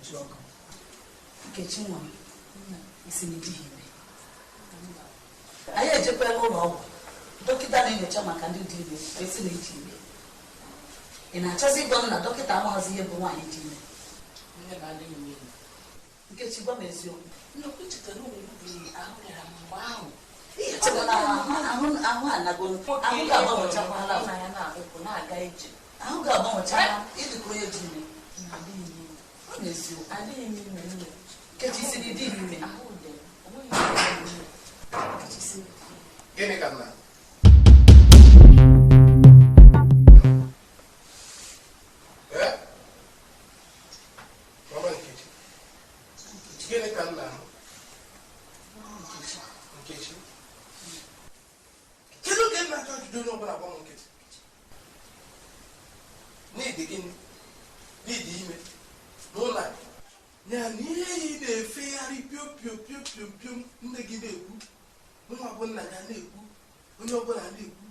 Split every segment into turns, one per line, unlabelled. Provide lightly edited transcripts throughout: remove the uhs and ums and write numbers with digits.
jụọ gị. Nkechi nwa m, isi na ịdịghị ime. Anyị ejekwala ụlọ ọgwụ, dọkịta na-enyocha maka ndị dị ime esi na ịdị ime. Ị na-achọzi ịgwa m na dọkịta amaghịzi ihe bụ nwaanyị dị ime?
Nne m, adịghị m ime.
Nkechi, gwa m eziokwu.
Nnukwu chetara ụmụ ahụ rịara m mgbe ahụ.
Echekwa na ahụ ahụ anago, ahụ ga-agbanwechakwala.
Nna ya na-ahụpụ na-aga ije.
Ahụ ga-agbanwechala, ịdị ka onye dị ime.
Adịghị m ime.
Ọ na eziokwu.
Adịghị m ime, nne.
Nkechi, isi na ịdịghị ime.
Ahụ dị m. Onweghị ihe na-eme m.
Nkechi, isi
Gịnị ka nna? Ee? Mama Nkechi. Gịnị ka nna ahụ? Nkechi. Kedu ka ị na-achọ ajụjụ onye ọbụla gwa m nkịtị? N'ịdị gịnị? N'ịdị ime. N'ụlọ a. Ya na ihe ị na-efegharị pio pio pio pio pio, nne gị na-ekwu, nwa bụ nna ya na-ekwu, onye ọbụla na-ekwu,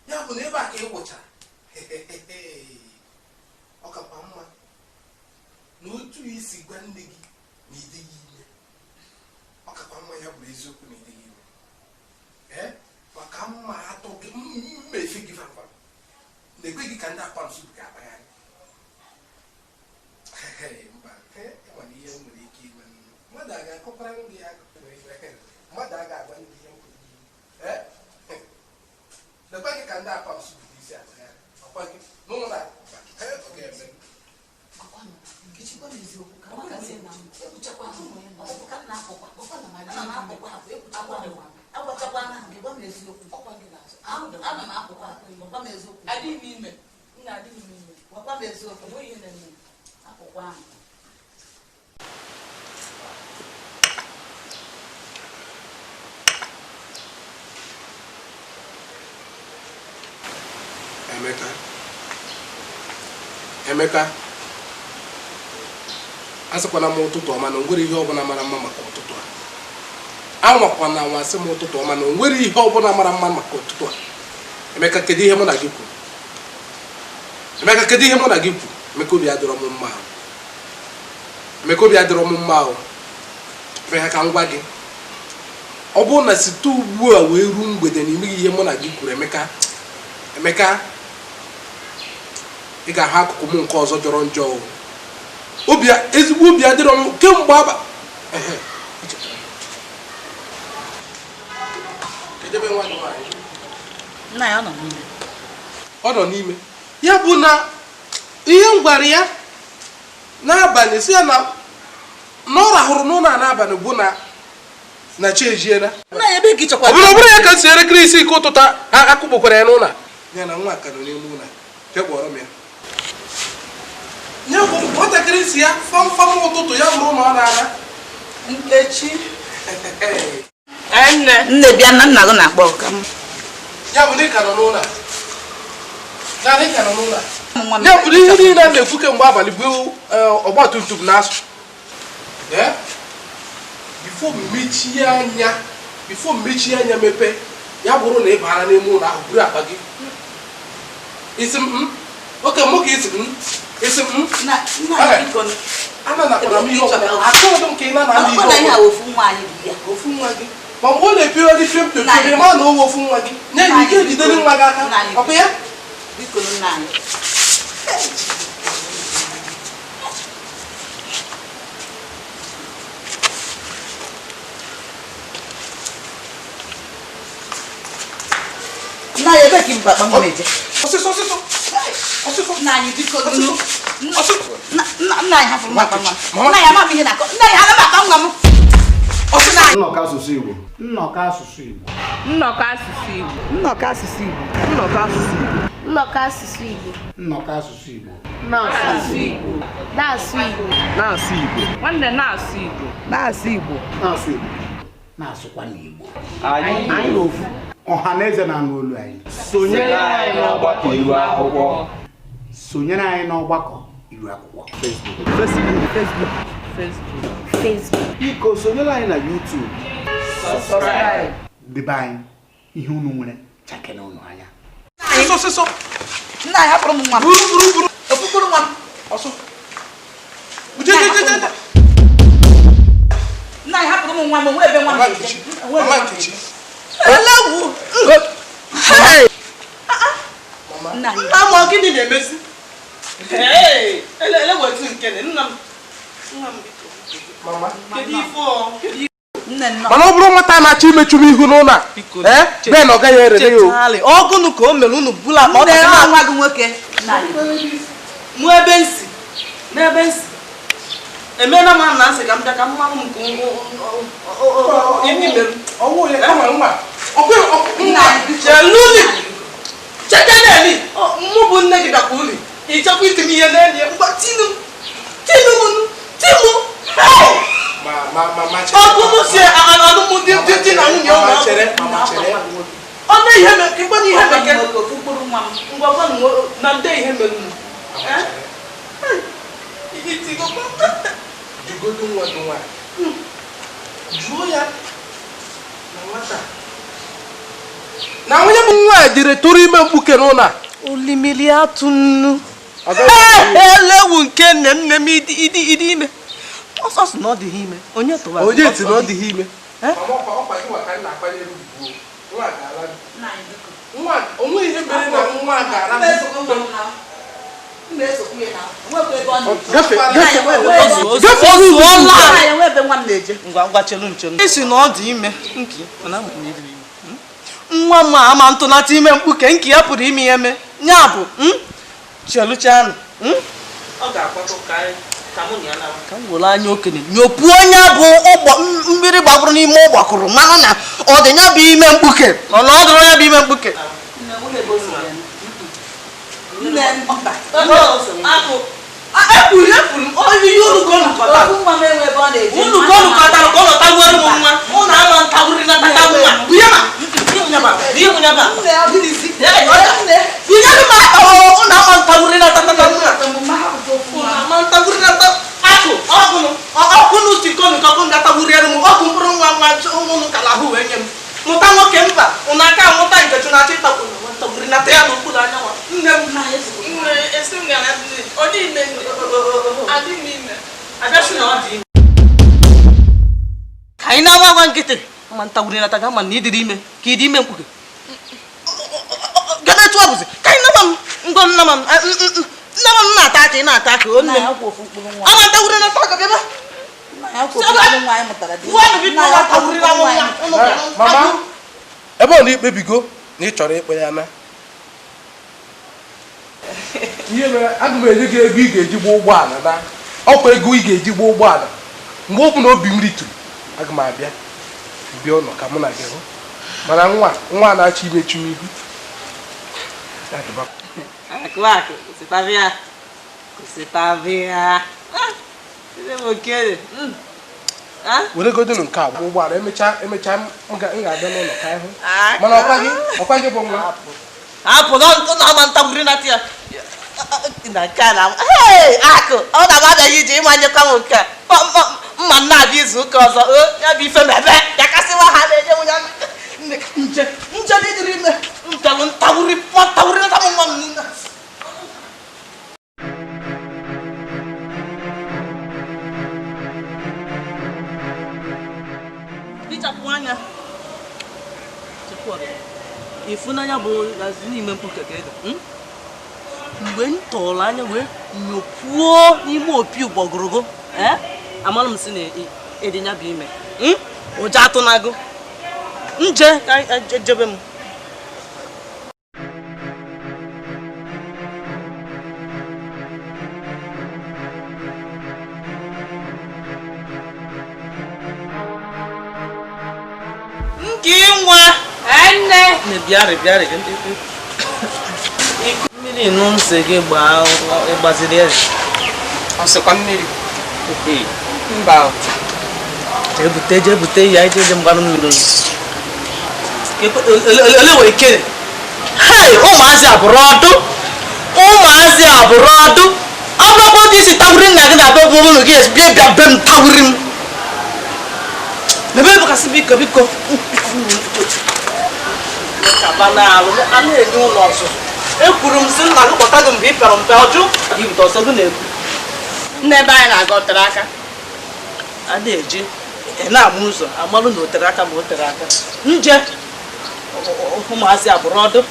ya bụ na ebe a ka ị gwụchara. Ọ kakwa mma na otu isi gwa nne gị na ịdịghị ime, ọ kakwa mma ya bụ eziokwu na ịdịghị ime. Ee, maka mma atọ gị mma efe gị famfam na-ekwe gị ka ndị akpamsu ga-akpagharị. Mba, enwere ihe m nwere ike ime. Mmadụ a ga-akọkwara gị akụkọ, mmadụ a ga-agwa ndị ihe m kwuru. Ee, lekwa gị ka ndị akpamsu bụ isi akpagharị ọkwa gị n'ụlọ a. Ee, ọ ga-eme.
Nkechi, gwa m eziokwu ka maka sị na ekwuchakwa ahụ ọkpụkpụ ka m na-apụkwa, ana m apụkwa apụ, ekwuchakwa ahụ agwachakwa na gị, gwa m eziokwu.
Ọkwa gị na-azụ.
Ana m apụkwa apụ, gwakwa m eziokwu.
Adịghị m ime. Nne, adịghị m ime.
Gwakwa m eziokwu.
Onweghị ihe na-eme m.
Apụkwa ahụ.
Emeka, Emeka, a sịkwana m ụtụtụ ọma na onwere ihe ọbụla mara mma maka ụtụtụ a. Anwakwana anwa sị m ụtụtụ ọma na onwere ihe ọbụla mara mma maka ụtụtụ a. Emeka, kedu ihe mụ na gị kwuru? Emeka, kedu ihe mụ na gị kwuru? Emeka, obi adịrọ m mma ahụ. Emeka, obi adịrọ m mma ahụ. Emeka, ka m gwa gị, ọ bụrụ na site ugbu a wee ruo mgbede na imeghị ihe mụ na gị kwuru, Emeka, Emeka, ị ga-ahụ akụkụ m nke ọzọ jọrọ njọ o. Obi ezigbo obi adịrọ m kemgbe aba. Ehe, echetara m. Kedu ebe nwa gị nwaanyị?
Nna ya, ọ nọ n'ime.
Ọ nọ n'ime. Ya bụ na ihe m gwara ya n'abalị, si ya na na ọ rahụrụ n'ụlọ a n'abalị, bụ na na chi ejiela.
Nna ya, ebe ka ị chọkwa?
Ọ bụrụ ya ka si elekere 6 nke ụtụtụ a akụkpọkwara ya n'ụlọ a. Ya na nwa ka nọ n'ime ụlọ a. Jee kpọrọ m ya. Nye bụ nwatakịrị si ya famfam ụtụtụ ya bụrụ na ọ na-ala.
Nkechi.
Nne.
Nne, bịa na nna gị na-akpọ ka m.
Ya bụ na ị ka nọ n'ụlọ a. Ya na ị ka nọ n'ụlọ a.
Nwa m.
Ya bụ na ihe niile a na-ekwu kemgbe abalị bụ ọgba tum tum na-asụ. Ee? Before mechie anya, before mechie anya mepe, ya bụrụ na ị bara n'ime ụlọ ahụ buru akpa gị. Isi m, oke mụ ka isi m, isi m.
Nna, nna anyị, biko.
Ana nakwara m ihe ọbụla akụọdụ nke ị na-ana ihe
Ọkwa na ihe a
ọbụla.
ofu nwa anyị bụ ya.
Ofu nwa gị, ma mgbe ọ na-epiogharị pio pio pio, ma na owe ofu nwa gị nye ya ike ejidere nwa gị aka, ọkwa ya?
Biko, nna anyị. Nna anyị, ebe ka ibu akpa m na-eje?
Ọsịsọ, ọsịsọ, ọsịsọ.
Nna anyị, biko.
Ọsịsọ. Ọsịsọ.
Nna anyị, hapụrụ m akpa nwa m.
Mama.
Nna anyị, ama m ihe na-akọ. Nna anyị, hapụ m akpa nwa m.
Ọsịsọ.
Nnọkọ asụsụ Igbo. Nnọkọ asụsụ Igbo.
Nnọkọ asụsụ Igbo.
Nnọkọ asụsụ Igbo.
Nnọkọ asụsụ Igbo.
Nnọkọ asụsụ Igbo.
Nnọkọ asụsụ Igbo.
Na-asụ Igbo.
Na-asụ Igbo.
Na-asụ Igbo.
Nwanne, na-asụ Igbo.
Na-asụ Igbo.
Na-asụ Igbo. Na-asụkwa n'Igbo.
Anyị
ofu. Ọha na eze na-anụ olu anyị.
Sonyere anyị n'ọgbakọ iru akwụkwọ.
Sonyere anyị n'ọgbakọ iru akwụkwọ.
Facebook.
Facebook. Facebook.
Facebook.
Biko, sonyere anyị na YouTube.
Subscribe.
Debe anyị ihe unu nwere chakene unu anya.
Ọsịsọ, ọsịsọ.
Nna anyị, hapụrụ m nwa m.
Buru, buru, buru.
Okpukpuru nwa m.
Ọsọ. Je, je, je, je.
nwa m onwe ebe nwa m ga-eje.
Mama Nkechi.
Elewu.
Nna anyị.
Nna m, ọ gịnị na-emezi? Hey, elewetu nke nna m. Nna m, biko.
Mama.
Kedu ife ọ? Kedu ife?
Nne nnọọ.
Mana ọ bụrụ nwata na-achọ imechu m ihu n'ụlọ a, ee, Ben ọ gaghị erere ya o.
Chetali, ọgụnụ ka o mere unu bụla akpa ọ
Nne
kasị na
nwa gị nwoke. Nna anyị.
mụ ebe nsi n'ebe nsi emeela m na nsị ka m bịa ka m malụ m ka ihe mere.
Ọwụ ya kama nwa. Ọkwa
Nna anyị biko.
Cheluli chekeneli, mụ bụ nne gị bịakwa uli ịchọkwa iti m ihe n'elu ya. Ngwa tinu tinu m timu.
Ma ma mama chere.
Ọgụnụ si alụmdi di na nwunye
Mama
ụmụ
chere, mama chere.
ọ na ihe mere ka ịgwana ihe
Nwa m
mere
nwoke, ofu mkpụrụ nwa m.
ngwa gwanụ m na nde ihe mere unu.
Jugodu nwa gị nwaanyị. Jụọ ya na nwata. Na onye bụ nwa a jere tụrụ ime mkpuke n'ụlọ a.
Olimiri atụ nnu.
Ọ gaghị erere ya.
Elewu nke nne nne m, ịdị ịdị ịdị ime ọsọ sị na ọ dịghị ime, onye tụwara?
Onye si na ọ dịghị ime.
Eh?
Mama, ọkwa gị nwa ka m na-akwanyere ugwu o. Nwa a ga-ala gị.
Nna anyị biko.
Nwa onwe ihe mere na nwa a ga-ala
Mma
gị.
esokwu nwa m na. Mma esokwu ya na. Onwekwa ebe ọ na-eje.
Gafe,
Nna anyị
gafe.
enwe ebe ọ na-eje.
Gafe ụzọ.
Nna anyị enwe ebe nwa m na-eje.
Ngwa ngwa, chelu nchelu, isi na ọ dị ime nki mana ama m na ịdị ime. Nwa m a ama ntụnata ime mkpuke nke ya pụrụ ime ihe mee ya bụ cheluchanụ. Ọ ga-akwatụ ka mụ na ya nawa ka m were anya okenye nyopuo onye bụ ụgbọ mmiri gbagburu n'ime ụgbọkụrụ mara na ọ dị ya bụ ime mkpuke ọ na ọ dụrụ ya bụ ime mkpuke.
Nne, nwere ebe o si ya. Nne, mba.
Ekwuru ekwuru m ihe unu ka unu kọtara.
Ofu nwa m enwe ebe ọ na-eje.
Unu ka unu kọtara ka ọ nọtagbuoro m nwa ụnụ ama ntagburiri na tata nwa bunye ma bunye ma bunye ma
Nne, ọ dịghịzi.
Nne. Bunye ma ụnụ ama ntagburiri na tata nwa
Omume ha bụ ofu
ụnụ
nwa.
ama ntagburiri na tata akụ ọgụnụ ọkụnụ sikonu ka ọkụ ngatagburiri m ọkụ mkpụrụ nwa nwa ụnụ kala ahụ wee nye m mụta nwoke mba ụnụ aka amụta nke chụnachi takwuru nwa ntagburi nata ya n'okpuru anyanwụ nne m.
Nna anyị esokwu.
Nne, esi m gara ọ dị ime adị m ime abịasị na ọ dị ime ka anyị na-agba agwa nkịtị ama ntagburi nata ga ama na ịdịrị ime ka ịdị ime mkpuke gada etu ọ bụzi ka anyị nama m ngwa nnama m nnama m na-ata aka ị na-ata aka o
Nna
nne m
anyị ọkwa ofu mkpụrụ nwa.
ama ntagburi nata aka bịaba.
Nna anyị ọkwa ofu mkpụrụ nwa anyị mụtara dị.
Nwa biko
Nna anyị ọkwa ofu
ntagburi
mkpụrụ
na
nwa
nwa
anyị mụtara.
Mama, ebe ọ na ikpebigo na ị chọrọ ịkpọ ya na ihe mere aga m enye gị ego ị ga-eji gba ụgbọala na ọkwa ego ị ga-eji gba ụgbọala mgbe ọ bụ na obi m rituru aga m abịa bịa ụlọ ka mụ na gị hụ mana nwa nwa na-achọ imechu m ihu. Ya dịba.
Akụ akụ kwụsịtabịa kwụsịtabịa. Ah, ndị m okere. Ah?
Weregodinu nke a gba ụgbọala emechaa emechaa m ga-abịa n'ụlọ ka anyị hụ mana ọkwa gị bụ nwa.
Hapụ na ọ na-ama ntagburi nata ya na nke a na hey, akụ ọ na-ama abịaghị ije ịmanyekwa m nke a. Mma m na-abịa izu ụka ọzọ o ya bụ ife mebe bịakasịwa ha na-enye m ya nne nje nje dị dịrị ime ntalụ ntagburi ntagburi nata m nwa m nne. Hichapụ anya tupu ọ ịfụnanya bụ n'ime mkpuke ka ego mgbe m tọrọ anya wee nyopuo n'ime opi ụgbọgụrụgụ amara m si na ịdịnya bụ ime ụjọ atụnago nje ka jebe m. Nke nwa
Nne.
Nne, bịarị bịarị gị mmiri nụ nsị gị gbaa ịgbaziri eze.
Ọ sịkwa mmiri? Mba o.
Jee bute jee bute ya ije je mgbarụ mmiri. Ele wee kere. Hei, ụmụazị abụrụ ọdụ. Ụmụazị abụrụ ọdụ. Ọ bụrụkwa otu isi tawuri nna gị na be bụ ụlọ gị bịa bịa be m tawuri m. Mebe bụkasị biko biko. Kaba na-alụ a na-enye ụlọ ọzụzụ. Ekwuru m sị nna gị kpọta gị mgbe ị pịara mpe ọjụ. Gị bute ọsọ gị na-ekwu.
Nne, ebe anyị na-aga ọ tere aka?
A na-eji Na-amụ ụzọ amalụ na o tere aka ma o tere aka nje ụmụazị abụrụ ọdụ.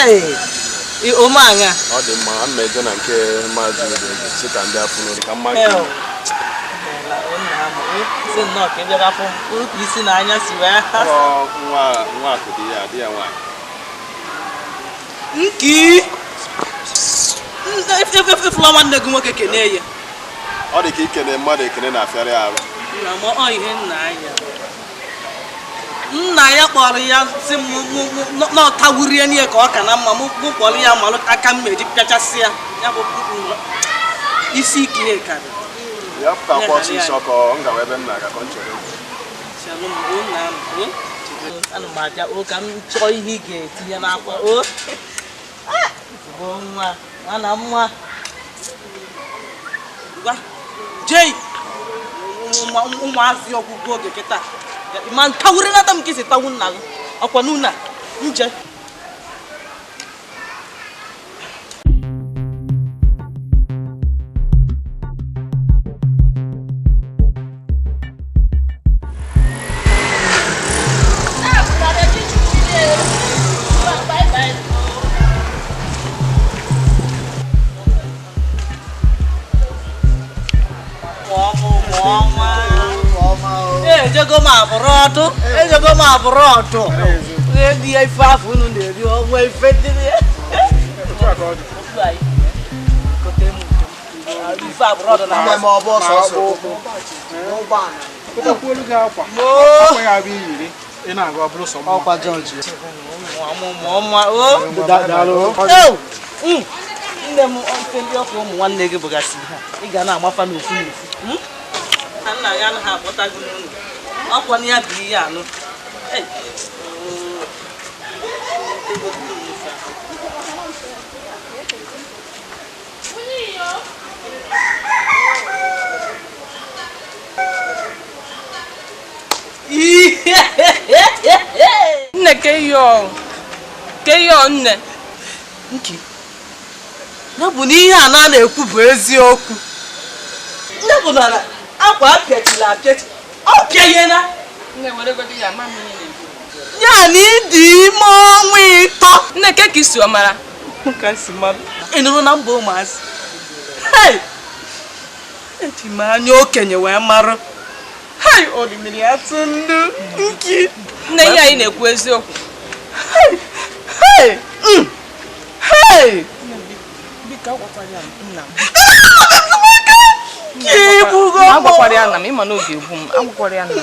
Ee, ome aṅa.
Ọ dị mma, a ma eje na nke maazị Udoji sị ka ndị afọ n'ori ka mma.
Si nnọọ ka ị bịara afọ m ka isi na anya si wee ha.
Nwa nwa akụ dị ya adị ya nwaanyị.
Nki efula nwanne gị nwoke kene ya.
Ọ dị ka ikene mmadụ ekene na-afịarị arụ.
Na ma ọ ihe nna ya. Nna ya kpọrọ ya si m na ọ tawurie n'ihe ka ọ ka na mma mụ kpọrọ ya malụ aka m eji pịachasị ya ya bụ isi ike ihe karịrị.
Ya pụtakwa ọsịsọ ka ọ ngawa ebe m na-aga ka ọ chere.
Chelụ m, o nna m, o ana m abịa o ka m chọọ ihe ị ga-etinye n'akwa o ezigbo nwa nwana nwa ngwa jei ụmụazị ọgwụgwụ oge kịta ma ntawurinata m ka isi tawu nna gị ọkwa n'ụlọ nje. Ejego m abụrụ ọdụ ndị ife afọ unu na-eri ọnwa ife dị ife abụrụ ọdụ na ọkwa Jọji nne m ife ndị ọkụ ụmụ nwanne gị bụgasị ha ị ga na-amafa n'ofu n'ofu nna ya anaghị akpọta gị n'ụlọ ọkwa na ya bụ ihe anụ.
Nne ke ihe nne
Nki ya bụ na ihe a na-ekwu bụ eziokwu. Nne bụ na akwa apịachila apịachi ọ pịaghena ya na ịdị ime ọnwa 3.
Nne ke ka isi ọ mara
ka si mara ị nụrụ na mba ụmụazị eji m anya okenye wee mara hei orimiri atụ nnu Nki.
Nne ihe anyị na-ekwu eziokwu.
Hei hei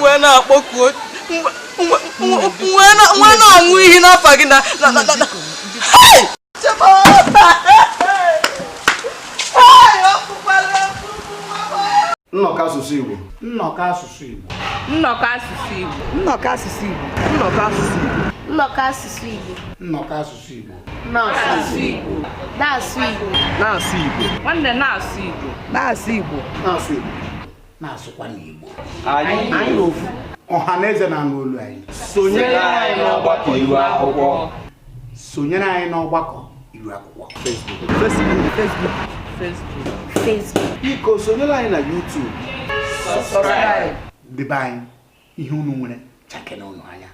wee na-akpọkuo wee na-aṅụ iyi n'afa gị na
Nnọkọ asụsụ Igbo.
Nnọkọ asụsụ Igbo.
Nnọkọ asụsụ Igbo.
Nnọkọ asụsụ Igbo. Nnọkọ asụsụ Igbo.
Nnọkọ asụsụ Igbo.
Nnọkọ asụsụ Igbo.
Na-asụ Igbo.
Na-asụ Igbo.
Na-asụ Igbo.
Nwanne na-asụ Igbo.
Na-asụ Igbo. Na-asụ Igbo.
Na-asụkwa n'Igbo.
Anyị ofu.
Ọha na eze na-anụ olu anyị.
Sonyere anyị n'ọgbakọ iru akwụkwọ.
Sonyere anyị n'ọgbakọ iru akwụkwọ.
Facebook. Facebook. Facebook.
Facebook.
Facebook.
Biko sonyere anyị na YouTube. Subscribe.
Ndị be anyị ihe unu nwere chakena unu anya.